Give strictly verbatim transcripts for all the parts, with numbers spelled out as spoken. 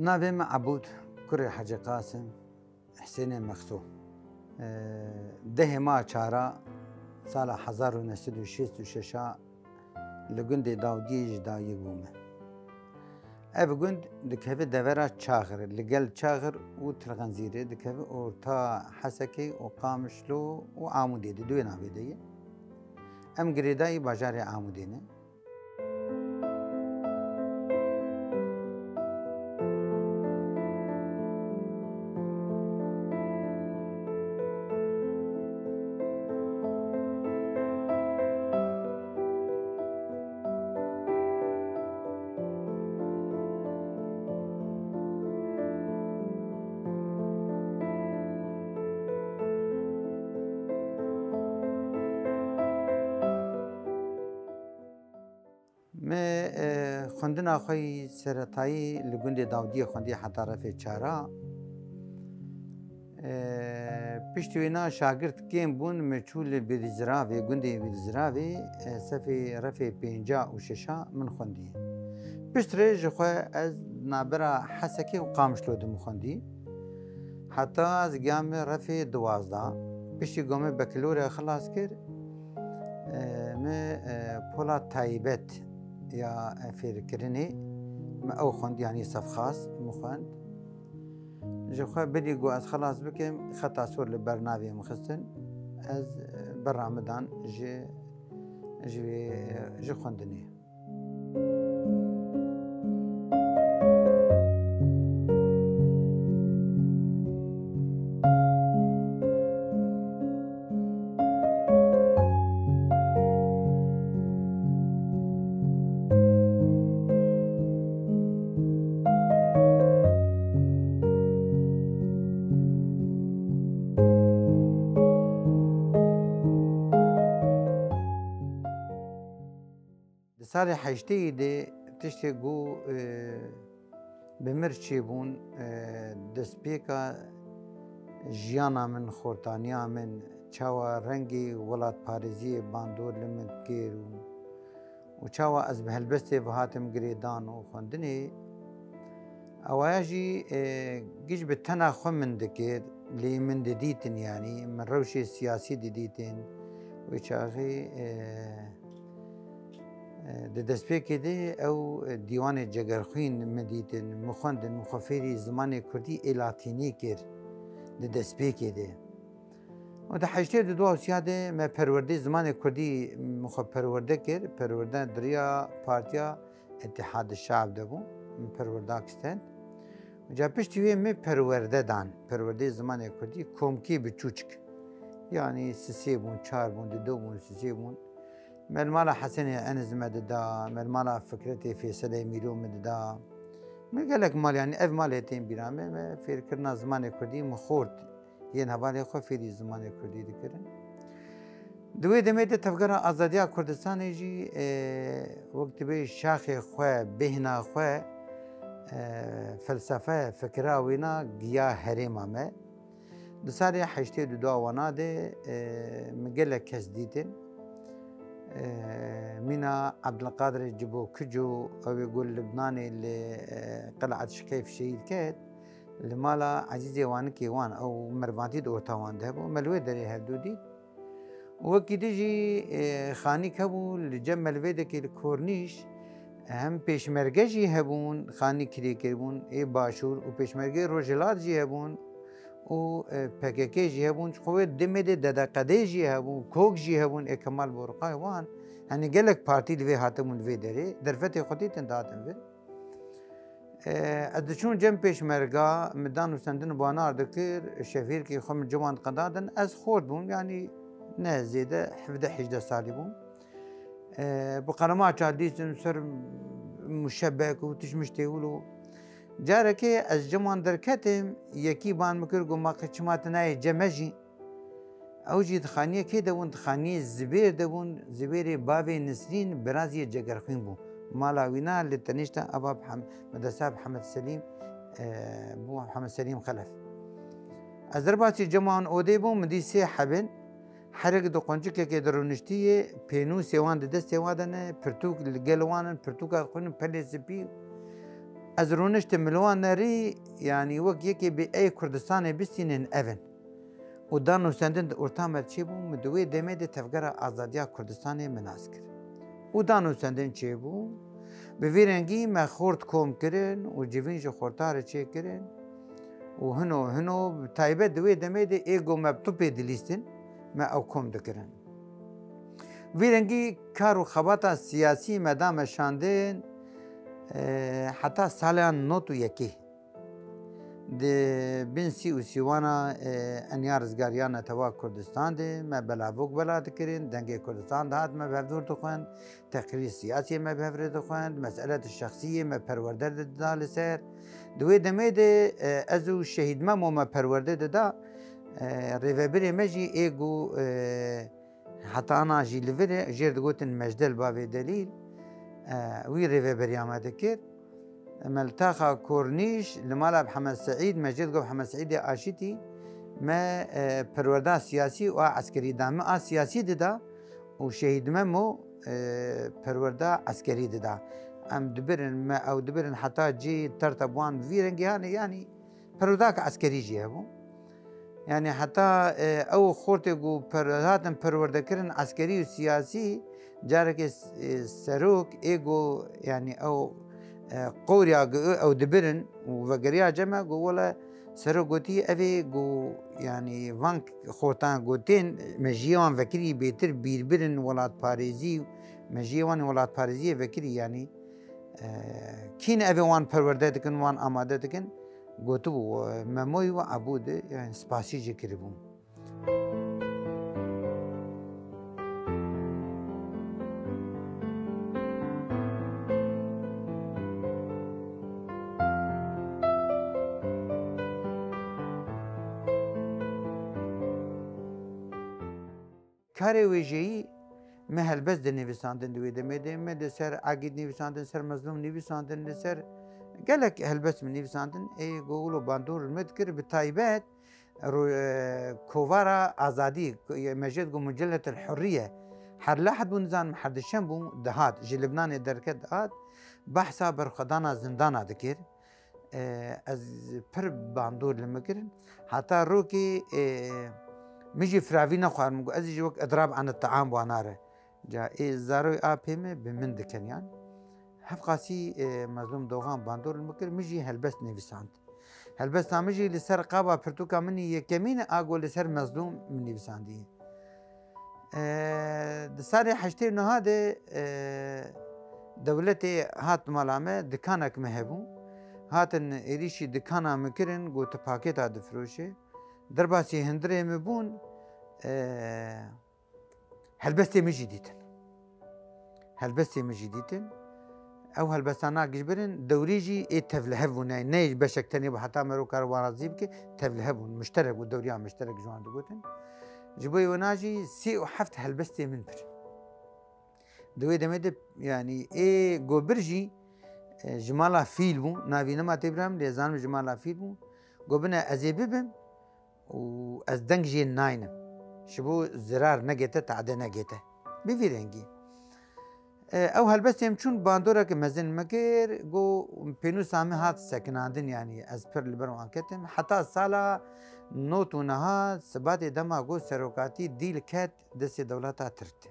Navê min Ebûd, kurê Hecî Qasim, Husênê Mexso. Dehê ma çara sala hezar û neh sed û şêst û şeş a li gundê Dawdiyê ji dayik bûme. Ev gund dikeve devera Çaxir, li gel Çaxir û Tirxenzîrê dikeve orta Hesekê û Qamişlo û Amûdê de, di wê navê de ye. Em girêdayî bajarê Amûdê ne. Me, e, xwendina xwe yî seretayî li gundê Dawdiyê xwendiye heta refê çara. E, piştî wêna şagirt kêm bûn, me çû li Bêdizravê, gundê Bêdizravê, e, sefê refê pênca û şeş a min xwendiye. Piştre ji xwe ez nabera Hesekê û Qamişlo de min xwendî. Heta ez giyame refê duwazdeh. Piştî ku me bekilorya xilas kir, e, me, e, pola taybet ya fêrkirinê me ew xwend, yanî sefxas min xwend. Ji xwe berî ku ez xilas bikim, xeta sor li ber navê min xistin. Ez, e, berra min dan ji, ji vê, e, ji xwendinê. Di salê heştêyî de tiştê ku, e, bi mir çêbûn, e, destpêka jiyana min, xortaniya min, çawa rengê welatparêziyê bandor li min kir û, û çawa ez bi helbestê ve hatim girêdan û xwendinê, ewaya jî, e, giş bi tena xwe min dikir, lê min didîtin, yanî min rewşê siyasî didîtin. Wê çaxê, e, e, di destpêkê de ew, e, dîwanê Cegerxwîn min dîtin, min xwendin, min xwe fêrî zimanê kurdî ê latînî kir di destpêkê de. Û di heştê û du û siya de me perwerdê zimanê kurdî, min xwe perwerde kir, perwerde di riya partiya Îtîhad Şeab de bû, min perwerdak stend. Ca piştî wê me perwerde dan, perwerdê zimanê kurdî, komkê biçûçik. Yanî sisê bûn, çar bûn, dido bûn, sisê bûn. Me li mala Hesenê Eniz me dida, me li mala Fikretê Fêselê Mîro me dida. Me gelek mal, yanî ev malê tên bîra me, me fêrkirina zimanê kurdî min xort. Yên hevalê xwe fêrî zimanê kurdî dikirin. Di wê demê de Tevgera Azadiya Kurdistanê jî, e, wek dibê şaxê xwe, bêhna xwe, e, felsefe, fikira wêna giya herêma me. Di salê heştê û du wana de, e, min gelek kes dîtin. E, mîna Ebdilqadirê Cibo Kico, ew ê ku li Libnanê li, e, Qil'et Şikeyf şehîd ket, li mala Ezîzê Wanikê wan, ew mervatî di orta wan de hebû, me li wê derê hevdû dît. Wekî din jî, e, xanîk hebû, li cem me li vê dekê li Kornîş, hem pêşmerge jî hebûn, xanîk kirê kiribûn, ê Başûr û pêşmergeyê Rojhilat jî hebûn û, e, P K K jî hebûn. Ji xwe wê demê de D D Q D jî hebûn, kok jî hebûn, ê Kemal Borqay wan. Yanî gelek partî li vê hatibûn vê derê, derfetê xwe dîtin dihatin vir. E, ez diçûn cem pêşmerga, min dan û sendin banar dikir, şefîrkî xwe min ciwan qedadin, ez xort bûm, yanî ne zêde hevdeh hejdeh salî bûm. E, bi qelemaça dîsim ser muşebek û tişmiş têwil û carekê ez ciwan derketim, yekî ban min kir, got, "Ma qe çima tu nayê cem me jî?" Ew jî di xaniyê kê de bûn? Di xaniyê Zibêr de bûn, Zibêrê bavê Nisrîn, biraziyê Cegerxwîn bû. Mala wîna li tenişta ava Bihem-, Medresa Bihemed Selîm, e, bû Bihemed Selîm Xelef. Ez derbasî cema wan odê bûm, min dî sê hebin, herek di quncikekê de rûniştî ye, pênûsê wan di destê wan de ne, pirtûk li gel wan in, pirtûka dixwînin, pelê spî. Ez rûniştim li wan nerî, yanî wek yekê bi ey Kurdistanê bistînin ev in. Û dan nûsendin di orta me çêbû, min di wê demê de tevgera azadiya Kurdistanê min nas kir. Û dan nûsendin çêbû. Bi vî rengî me xort kom kirin û civîn ji xortarê çêkirin. Û hino hino, bi taybet di wê demê de ê ku me bi tupê dilîstin, me ew kom dikirin. Vî rengî kar û xebata siyasî me da meşandin, e, heta sala nod û yekê. Di bin sî û sîwana, e, enya rizgariya Netewa Kurdistan de me belavok bela dikirin, dengê Kurdistan dihat me bi hevdûr dixwend, teqrîr siyasî me bi hev re dixwend, meseleta şexsî yê me perwerde dida li ser. Di wê demê de, e, ez û Şehîd Memo me perwerde dida, e, rêvebirê me jî ê ku, e, heta ana jî li vir e, jêr digotin Mecdel Bavê Delîl, e, wî rêveberiya me dikir. Me li taxa Kornîş, li mala Mihemed Seîd, me jê digot Mihemed Seîdê Aşitî, me, e, perwerda siyasî û a eskerî da. Me a siyasî dida û Şehîd Memo, e, perwerda eskerî dida. Em dibirin, me ew dibirin heta cî terteb wan vî rengî hane, yanî perwerdaka eskerî jî hebû. Yanî heta, e, ew xortê ku per-, hatin perwerdekirin eskerî û siyasî, carekê s-, e, serok ê ku, yanî ew, e, qoriya ku ew dibirin û vegeriya cem e ku wele serok gotî ev ê ku, yanî van xortan ku tên mejiyê wan vekirî bêtir bîrbirin welatparêzî û mejiyê wan ê welatparêziyê vekirî, yanî, e, kîn ev ê wan perwerde dikin, wan amade dikin, gotibû, e, Memoyî we ebû de, yanî spasî jî kiribû. Karê wêjeyî me helbest dinivîsandin di wê demê de. Me li ser Egîd nivîsandin, ser Mezlûm nivîsandin, li ser gelek helbest min nivîsandin. Ê ku wilo bandor me dikir, bi taybet ro-, e, kovara azadî, ko-, ye, me jê digot Mucelletul Hurriye, her lehd bû, nizanim her dişem bû, dihat, ji Libnanê derket dihat, behsa berxwedana zindana dikir. E, ez pir bandor li min kirin. Heta rokê, e, min jî firavî nexwar, min got, ez jî wek idrab anit taam wana re. Ca ê zaroy apê me bi min dikin yan. Hevqasî, e, Mezlûm Doxan bandor li min kir, min jî helbest nivîsand. Helbesta min jî li ser qaba pirtûka min î yekemîn e, a ku li ser Mezlûm min nivîsandiye. E, di salê heştê û neh de, e, dewletê hat mala me, dikanek me hebû. Hatin êrîşî dikana min kirin, got, tu pakêta difiroşê. Derbasî hundirê min bûn, e, helbestê min jî dîtin. Helbestê min jî dîtin. Ew helbestana giş birin, dewrî jî ê tevlihev bûn. Yani ne beşek tenê bû, heta mero kar wan razî bike, tevlihev bûn. Mişterek bû, dewriya mişterek ji wan digotin. Ji bo wina jî sê û heft helbestê min bir. Di wê demê de, yani ê gobir jî, e, ji mala fîl bû. Navî nema tê biram, lê zanim ji mala fîl bû. Gobine ez ê bibim. û ez deng jê naynim. Ji bo zirar negete, tade negete. Bi vî rengî. E, ew helbestê min çûn bandoreke mezin min kir, got, pênûsa min hat sekinandin, yanî ez pir li ber wan ketim. Heta sala nod û neha sibatê dema got serokatî dîl ket destê dewleta Tirk de.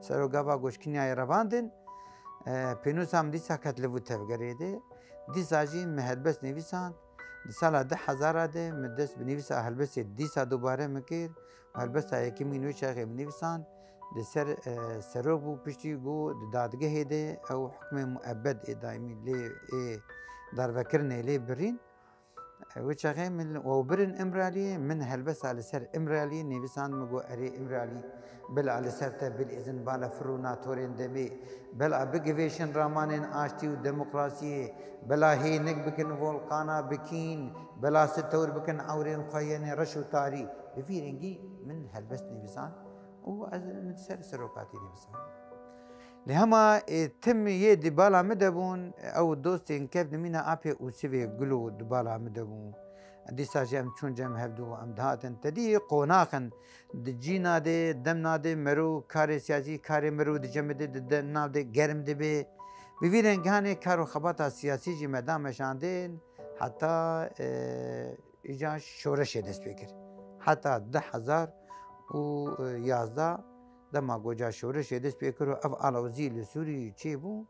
Serok gava goşkîniyayê revandin, e, pênûsa min dîsa ket li vû tevgerê de. Dîsa jî min helbest nivîsand. Di sala du hezara de min dest bi nivîsa helbestê dîsa dubare min kir. Helbesta yekemîn wê çaxê min nivîsand. Li ser, e, serok bû, piştî got di dadgehê de ew hukmê muebed ê daîmî lê ê darvekirinê lê birîn. Wê çaxê min ew birin Îmraliyê, min helbesta li ser Îmraliyê nivîsand, min got, erê Îmralî, bila li ser te bilîzin bala firûna torên demê, bila bigivêşin ramanên aştî û demokrasiyê, bila hênik bikin volqana bikîn, bila sitewr bikin ewrên xwe yenê reş û tarî. Bi vî rengî min helbest nivîsand û ez min ser serokatî nivîsand. Lê hema, e, tim yê di bala min de bûn, ew dostên kevnimîna apê Ûsivê Gulo di bala min de bûn. Dîsa jî em çûn cem hevdû em dihatin. Te dî qonax in. Di cîna de, demna de mero karê siyasî, karê mero di cem de, di de-, nav de germ dibe. Bi vî rengî hanê kar û xebata siyasî jî me da meşandin heta, e, îca şoreşê dest pê kir. Heta du hezar û yazdeh dema goca şoreşê dest pê kir û ev alozî li Sûrî çêbû,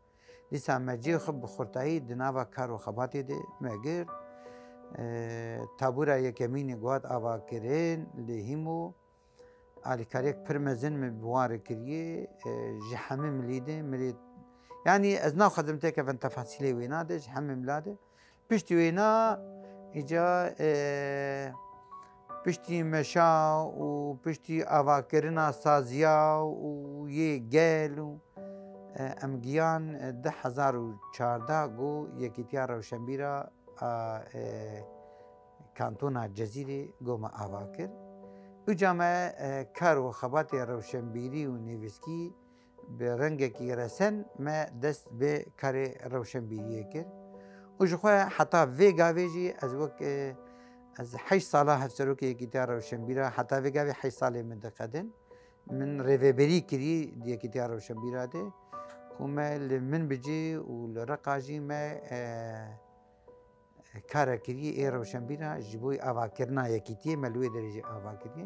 dîsa me cihê xwe bi xurtayî di nava kar û xebatê de me girt. E, tabûra yekemînê got avakirin li Hîmo. Alîkariyek pir mezin min bi wan re kiriye, e, ji hemî milî de, milî, yanî ez naxwazim têkevin tefasîlê wêna de, ji hemî mila de. Piştî wêna, îca, e, piştî meşa û piştî avakirina saziya û yê gel û, e, em giyan, e, du hezar û çardeh got Yekîtiya Rewşenbîra a, e, Kantona Cezîrê got me ava kir. Uca me, e, kar û xebatê rewşenbîrî û nivîskî bi rengekî resen me dest bi karê rewşenbîriyê kir. Û ji xwe heta vê gavê jî ez wek, e, ez heşt sala hevserokê Yekîtiya Rewşenbîra, heta vê gavê heşt salê min diqedin. Min rêveberî kirî di Yekîtiya Rewşenbîra de û me li Minbicê û li Reqa jî me, e, kare kirî ê rewşenbîra ji bo avakirina yekîtiyê me li wê derê jî ava kirî.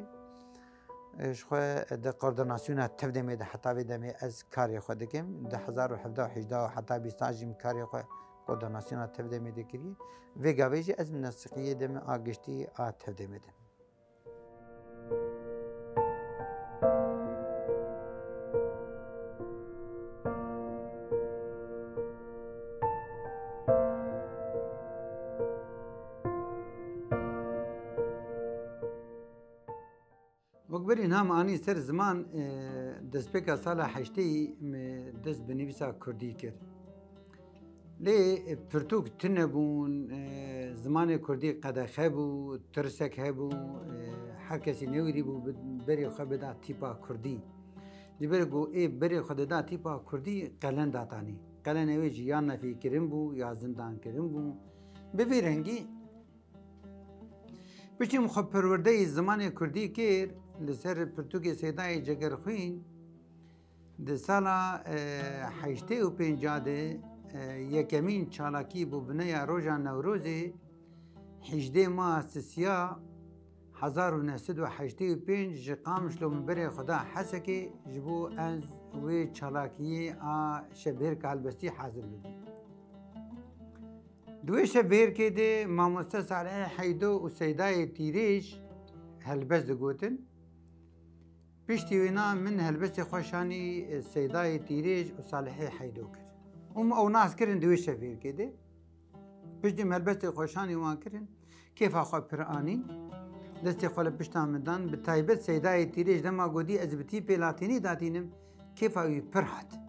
E, ji xwe di koordinasyona tev demê de heta vê demê ez karê xwe dikim. Du hezar û hevdeh û hejda û heta bîsta jî min karê xwe koordinasyona tev demê de kirî. Vê gavê jî ez minasiqiyê demê a giştî a tev demê de. Wek berî niha me anî ser ziman, e, destpêka sala heştê me dest bi nivîsa kurdî kir. Lê, e, pirtûk tune bûn, e, zimanê kurdî qedexe bû, tirsek hebû, e, her kesî newêrîbû bi-, berê xwe bida tîpa kurdî. Ji ber ku ê berê xwe dida tîpa kurdî qelen datanî. Qelen ew ê jî ya nefîkirin bû, ya zindankirin bû. Bi vî rengî, piştî min xwe perwerdeyî zimanê kurdî kir, li ser pirtûkê Seydayê Cegerxwîn, di sala, e, heştê û pênc de, e, yekemîn çalakî bû bineya roja Newrozê, hejdê meha Sisiya hezar û neh sed û heştê û pênc ji Qamişlo min berê xwe da Hesekê ji bo ez wê çalakiyê a şevbêrka helbestî hazir bibim. Di wê şevbêrkê de mamoste Salihê Heydo û Seydayê Tîrêj helbest digotin. Piştî wêna min helbestê xwe şanî Seydayê Tîrêj û Salihê Heydo kir. Û min ew nas kirin di wê şevbêrkê de. Piştî min helbestê xwe şanî wan kirin, kêfa xwe pir anîn. Destê xwe li pişta min dan. Bi taybet Seydayê Tîrêj dema gotî ez bi tîpê latînî datînim, kêfa wî pir hat.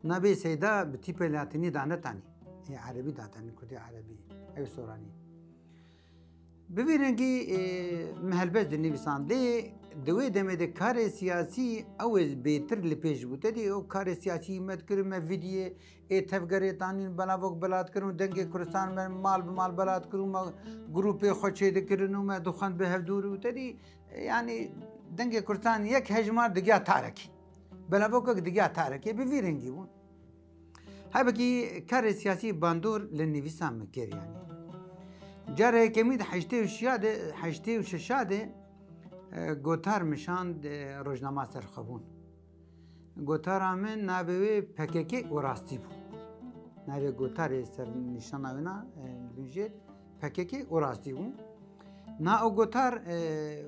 Nabê Seyda bi tîpê latînî danetanî. Ê erebî datanî, kurdê erebî. Ew soranî. Bi vî rengî, e, me helbest dinivîsan. Lê di wê demê de karê siyasî ew ê bêtir li pêş bû. Te dî ew karê siyasî me dikir, me vîdiyê ê tevgerê tanîn, belavok bela dikirin û dengê Kurdistan me mal bi mal bela dikirin û me grûpê xwe çêdikirin û me dixwend bi hevdûr û te dî, e, yanî dengê Kurdistan yek hejmar digiya tarekî. Belavokek digiya tarekê bi vî rengî bûn. Hebekî karê siyasî bandor li nivîsa min kir, yanî. Cara yekemî di heştê û şeş de, heştê û şeş de, e, gotar min şand, e, rojnama Serxwebûn. Gotara min navê wê P K K û rastî bû. Navê gotarê ser nîşana wê na, e, li jêr P K K û rastî bû. Na ew gotar, e,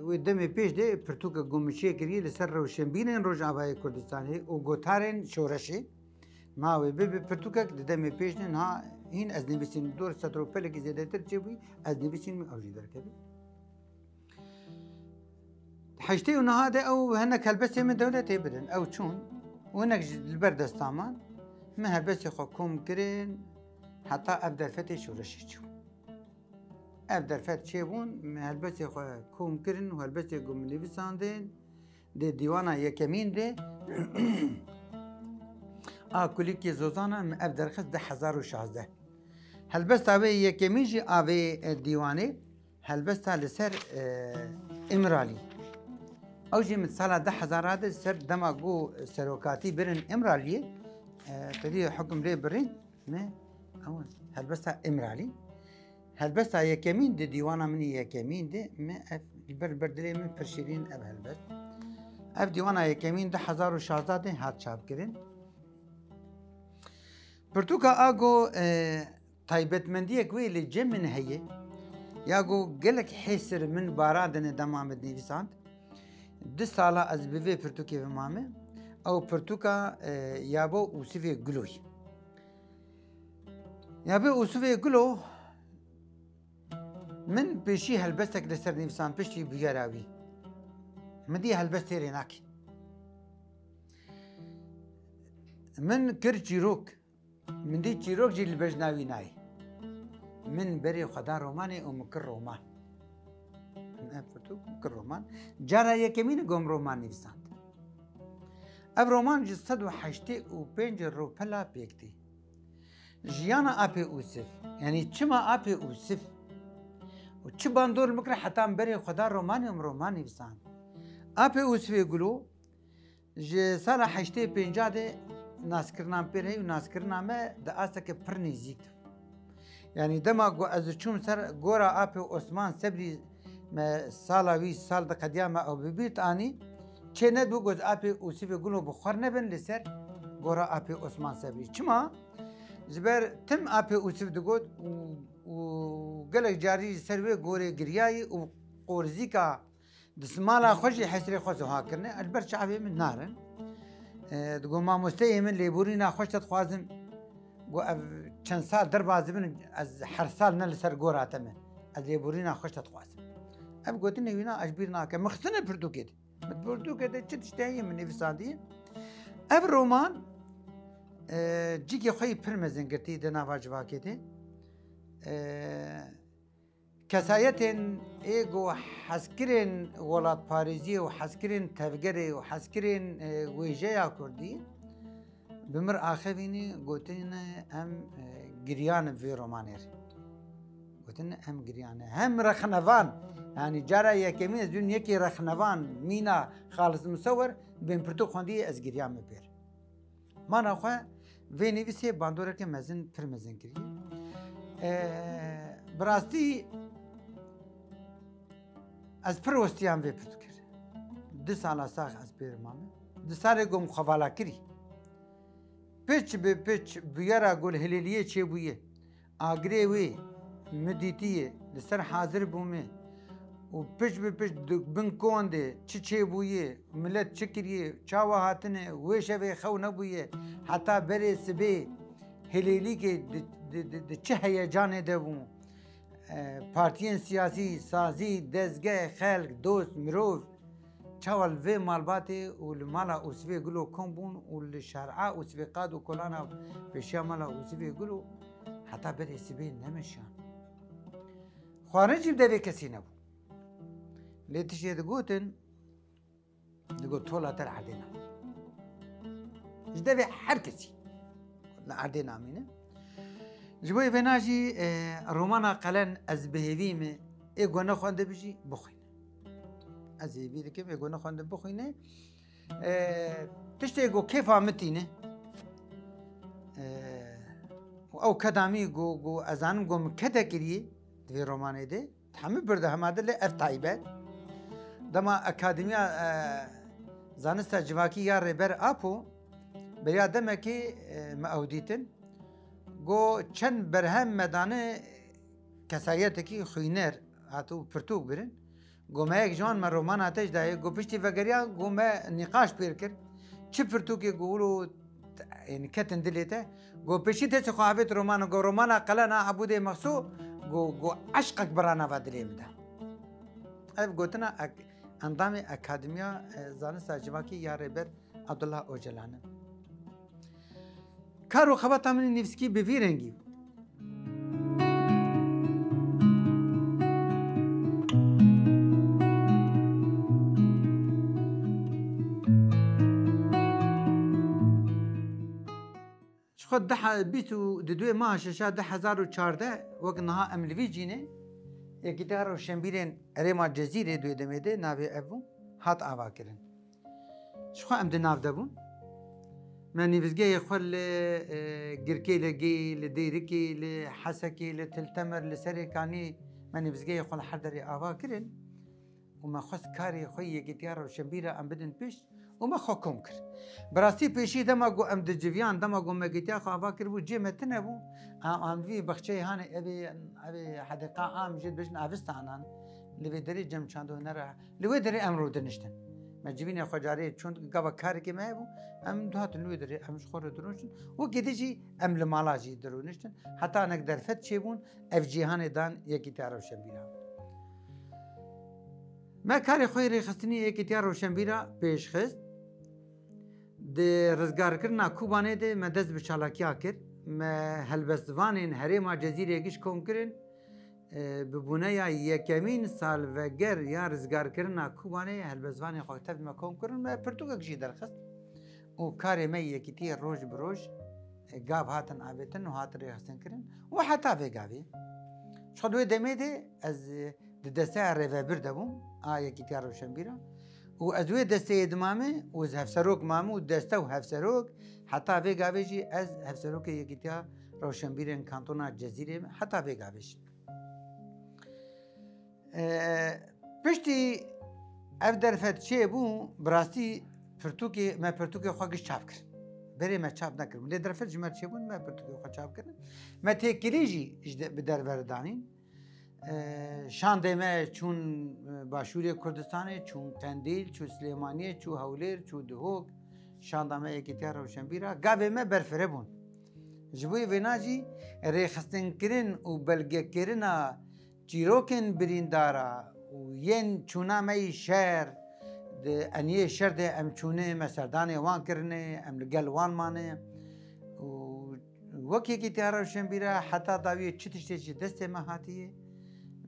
wê demê pêş de pirtûkek ku min çêkirî li ser rewşenbîrên Rojavayê Kurdistanê û gotarên şoreşê. Ma wê bibe pirtûkek di demê pêş de niha hîn ez nivîsîn dor setrûpelekî zêdetir çêbûyî, ez nivîsîn min ew jî derkevî. Heştê û neha de ew hinek helbestê min dewletê bidin. Ew çûn û hinek ji li ber desta man. Min helbestê xwe kom kirin, heta ev derfetê şoreşê çû. Ev derfet çêbûn, min helbestê xwe kom kirin û helbestê ku min nivîsandin, di dîwana yekemîn de a Kulîkê Zozana min ev derxist du hezar û şazdeh. Helbesta wê yekemîn jî a vê, e, dîwanê, helbesta li ser, e, Îmralî. Ew jî min sala du hezar de ser dema ku serokatî birin Îmraliyê, E, te dî hukm lê birîn, me ew helbesta Îmralî. Helbesta yekemîn di dîwana min yekemîn de, me ev li ber, li ber dilê min pir şîrîn ev helbest. Ev dîwana yekemîn du hezar û şazda de hat çapkirin. Pirtûka Ago, e, taybetmendiyek wê li cem min heye. Ya ku gelek hêsir min barandine dema min nivîsand. Du sala ez bi vê pirtûkê ve mame. Ew pirtûka, e, Yabo Ûsifê Gulo ye. Yabo Ûsifê Gulo, min pêşî helbestek li ser nivîsand piştî bûyera wî. Min dî helbest têrê nake. Min kir çîrok. Min dî çîrok jî li bejna wî nayê. Min berê xwe da romanê û min kir roman. Min ev pirtûk min kir roman. Cara yekemîn e ku min roman nivîsand. Ev roman ji sed û heştê û pênc rûpela pêk tê. Jiyana Apê Ûsif, yanî çima Apê Ûsif û çi bandor min kir heta min berê xwe da romanê û min roman nivîsand. Apê Ûsifê Gulo, ji sala heştê pênca de naskirina min pê re heye û naskirina me di asteke pir nêzîk de. Yanî dema ku ez diçûm ser gora Apê Osman Sebrî, me sala wî sal diqediya me ew bi bîr dianî, çê nedibû ku ez Apê Ûsifê Gulo bi xwe re nebin li ser gora Apê Osman Sebrî. Çima? Ji ber tim Apê Ûsif digot û, û gelek carî ji ser wê gorê giriyayî û qorzîka Di simala xwe jî hesrê xwe ziha kirine, ez li ber çavê min narin. E, digo, mamosteyê min, lêborîna xweş te dixwazim. Go, ev çend sal derbas dibin, ez her sal ne li ser gora te me. Ez lêborîna xweş te dixwazim. Ev gotinê wîna ez bîr nakim. Min xistine pirtûkê de. Min pirtûkê de çi tişt heye min nivîsandiye. Ev roman, e, cîkê xwe yî pir mezin girtî di nava civakê de. E, Kesayetên ê ku hezkirên welatparêziyê û hezkirên tevgerê û hezkirên, e, wêjeya kurdî bi mir axivînî, gotine em, e, giriyan bi vê romanê re. Gotine em giriyan. Hem rexnevan, yanî cara yekemîn ez dûn yekî rexnevan mîna Xalis Misewer, bên pirtûk xwendî ez giriyan min pê re. Mana xwe vê nivîsê bandoreke mezin, pir mezin kiriye. Ee, bi rastî ez pir westiyam vê pirtûkê re. Du sala sax ez pê re mame. Du salê ku min xwe vala kirî. Piç bi piç bûyera ku li Hilêliyê çêbûye. Agirê wê min dîtiye, li ser hazir bûme û piç bi piç di bin kon de çi çêbûye, milet çi kiriye, çawa hatine, wê şevê xew nebûye, heta berê sibê Hilêlîkê di, di, di, di çi heyecanê de bû. E, partiyên siyasî, sazî, dezgeh, xelk, dost, mirov, Çawa li vê malbatê û li mala Ûsifê Gulo kom bûn û li şer'a Ûsifê Qad û kolana pêşiya mala Ûsifê Gulo heta berê sibê nemeşiyan. Xwarin jî bi devê kesî nebû. Lê tiştê digotin, digot, tola te li erdê namîne. Ji devê her kesî li erdê namîne. Ji bo vêna jî, e, romana Qelen ez bi hêvî me, ê ku nexwendibe jî bixwîne. Ez hêvî dikim, ê ku nexwendibe bixwîne. E, tiştê ku kêfa min tîne, e, û ew kedamî ku, ku ez zanim ku min kede kiriye di vê romanê de, hemî bir de hema de lê ev taybet. Dema Akademiya, e, Zanista Civakî ya Rêber Apo, beriya demekê, e, me ew dîtin. Go çend berhem me dane kesayetekî xwîner hatibû pirtûk birin. Go me yek ji wan me romana te jî dayê. Go piştî vegeriya, go me nîqaş pêr kir. Çi pirtûkê go wilo, yanî ketin dilê te? Go pêşî destê xwe avêt romana. Go romana Qelena Ebûdê Mexso, go, go eşqek bira nava dilê min de. Ev gotina ek-, endamê Akademiya, e, Zanista Civakî ya Rêber Abdullah Ocalan e. Kar û xebata min ê nivîskî bi vî rengî bû. Ji xwe di he-, bîst û di duyê meha şeşa du hezar û çardeh, wek niha em li vî cî ne, Yekîtiya Rewşenbîrên Herêma Cezîrê di wê demê de navê ev bû, hat avakirin. Ji xwe em di nav de bûn. Me nivîzgehê xwe li, e, Girkê li Gê, li Dêrikê, li Hesekê, li Til Temer, li Serê Kanî, me nivîzgehê xwe li her derê ava kirin û me xwest karê xwe yê Yekîtiya Rewşenbîra em bidin pêş û me xwe kom kir. Bi rastî pêşî dema ku em diciviyan, dema ku me Yekîtiya xwe ava kiribû, cê me tune bû. Em, em vî bexçeyê hanê evê, evê hedîqa am jê dibêjin avistanan. Li vê derê cem çando hunera Li wê derê em rûdiniştin. Me civînê xwe carê çûn, gava karekê me hebû, em dihatin li wê derê, em ji xwe re dirûniştin. Wekî din jî em li mala jî dirûniştin. Heta hinek derfet çêbûn, ev cîhanê dan Yekîtiya Rewşenbîra. Me karê xwe yê rêxistinî Yekîtiya Rewşenbîra pêş xist. Di rizgarkirina Kobanê de me dest bi çalakiya kir. Me helbestvanên herêma Cezîrê giş kom kirin. E, bi bûneya yekemîn salveger ya rizgarkirina Kobanê helbestvanê xwe tev me kom kirin, me pirtûkek jî derxist û karê me yekîtiyê roj bi roj, e, gav hatin avêtin û hat rêxistin kirin û heta vê gavê. Ji xwe di wê demê de ez, e, di desteya rêvebir de bûm, a Yekîtiya Rewşenbîra. Û ez wê desteyê dimame û ez hevserok mame û deste û hevserok heta vê gavê jî ez hevserokê Yekîtiya Rewşenbîrên Kantona Cezîrê me heta vê gavê jî. E, piştî ev derfet çêbû, bi rastî pirtûkê, me pirtûkê xwe giş çap kir. Berê me çap nekir. Lê derfet ji me çêbûn, me pirtûkê xwe çap kirin. Me têkilî jî ji de, bi derve re danîn. E, şandê me çûn, e, başûrê Kurdistanê, çûn Qendîl, çû Silêmaniyê, çû Hewlêr, çû Duhok. Şanda me Yekîtiya Rewşenbîra. Gavê me berfireh bûn. Ji bo vêna jî rêxistinkirin û belgekirina çîrokên birîndara û yên çûna me yî şer, di eniyê şer de em çûne, me serdanê wan kirine, em li gel wan mane û wek Yekîtiya Rewşenbîra heta dawiyê çi tiştê ji destê me hatiye,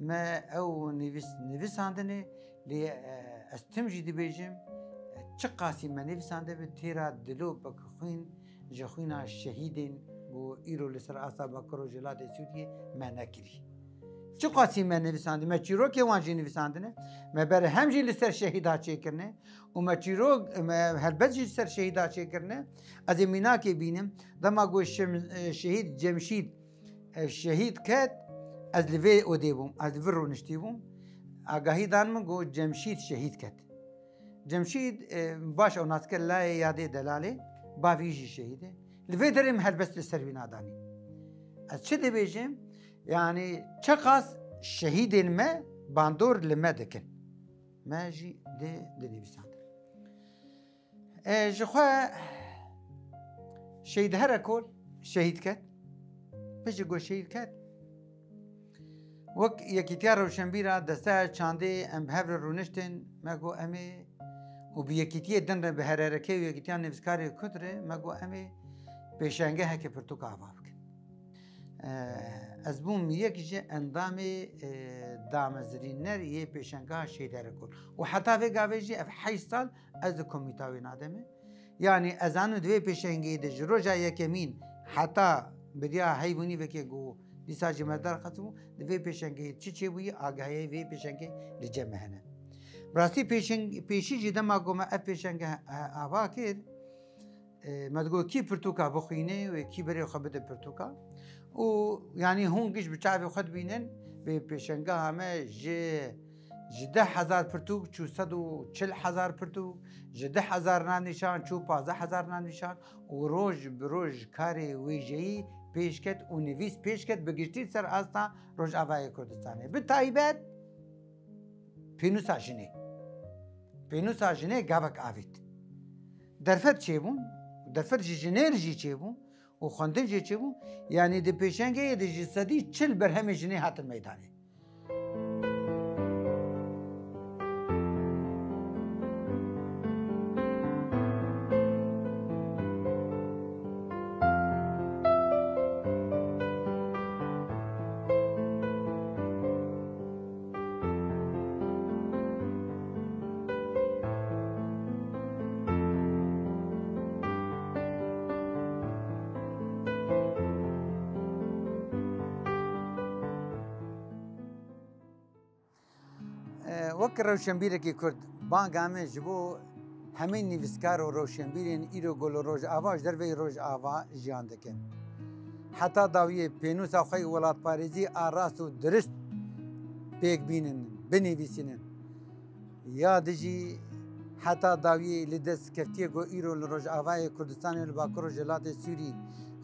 me ew nivîs-, nivîsandine, lê, e, ez tim jî dibêjim, e, çiqasî me nivîsandibe têra dilo bik xwîn ji xwîna şehîdên ku îro li ser asta Bakur Rojhilatê Sûriyê me nekirî. Çiqasî me nivîsandî, me çîrokê wan jî nivîsandine, me berhem jî li ser şehîda çêkirine û me çîrok, me helbet jî li ser şehîda çêkirine. Ez ê mînakê bînim, dema ku şem-, e, şehîd Cemşîd, e, şehîd ket, ez li vê odê bûm, ez li vir rûniştî bûm. Agahî dan min ku Cemşîd şehîd ket. Cemşîd, e, baş ew nas kir layê yadê delalê, bavî jî şehîd e. Li vê derê min helbest li ser wî nadanî. Ez çi dibêjim? Yanî çiqas şehîdên me bandor li me dikin. Me jî di, dinivîsand. E, ji xwe Şehîd Herekol şehîd ket. Piştî ku şehîd ket, wek Yekîtiya Rewşenbîra desteya çandê em bi hev re rûniştin, me got em ê û bi yekîtiyê din re, bi H R R K û Yekîtiya Nivîskarê Kurd re, me got em ê pêşengeheke pirtûka ava bikin. E, ez bûm yek ji endamê, e, damezrîner yê pêşengeha Şehîd Herekol. Û heta vê gavê jî ev heşt sal ez di komîta wê nademe. Yanî ez zanim di vê pêşengeyê de ji roja yekemîn heta biriya heyvûnî vekê ku dîsa jî me derxistibû, di vê pêşengeyê çi çêbûyî, agahiyê vê pêşengê li cem me hene. Bi rastî pêşeng-, pêşî jî dema ku me ev pêşenge, e, ava kir, e, me digot kî pirtûka bixwîne wê kî berê xwe bide pirtûka. Û yanî hûn giş bi çavê xwe dibînin, vê pêşengeha me ji, ji deh hezar pirtûk çû sed û çil hezar pirtûk, ji deh hezar navnîşan çû pazdeh hezar navnîşan û roj bi roj karê wêjeyî pêş ket û nivîs pêş ket, bi giştî ser asta Rojavayê Kurdistanê. Bi taybet pênûsa jinê. Pênûsa jinê gavek avît. Derfet çêbûn, derfet ji jinê re jî çêbûn û xwendin jî çêbûn. Yanî di pêşengeyê de ji sedî çil berhemê jinê hatin meydanê. E, wek rewşenbîrekî Kurd, banga min ji bo Hemî nivîskar û rewşenbîrên îro ku li Rojava, ji derveyî Rojava jiyan dikin, heta dawiyê pênûsa xwe yê welatparêzî a rast û dirist pêk bînin, binivîsînin. Ya di jî heta dawiyê li dest keftiyê ku îro li Rojavayê Kurdistanê, li Bakur Rojhilatê Sûrî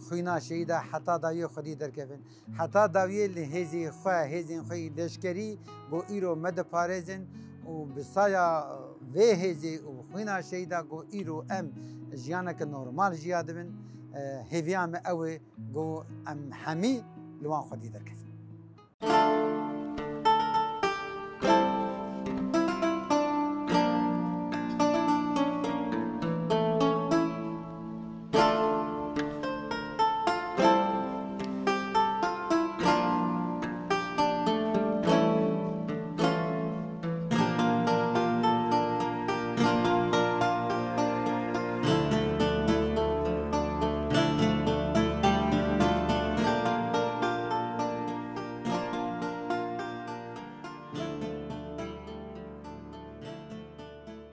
xwîna şehîda heta dawiyê xwedî derkevin. Heta dawiyê li hêzê xwe, hêzên xwe yî leşkerî ku îro me diparêzin û bi saya vê hêzê û xwîna şehîda ku îro em jiyaneke normal jiya dibin, e, hêviya me ew e ku em hemî li wan xwedî derkevin.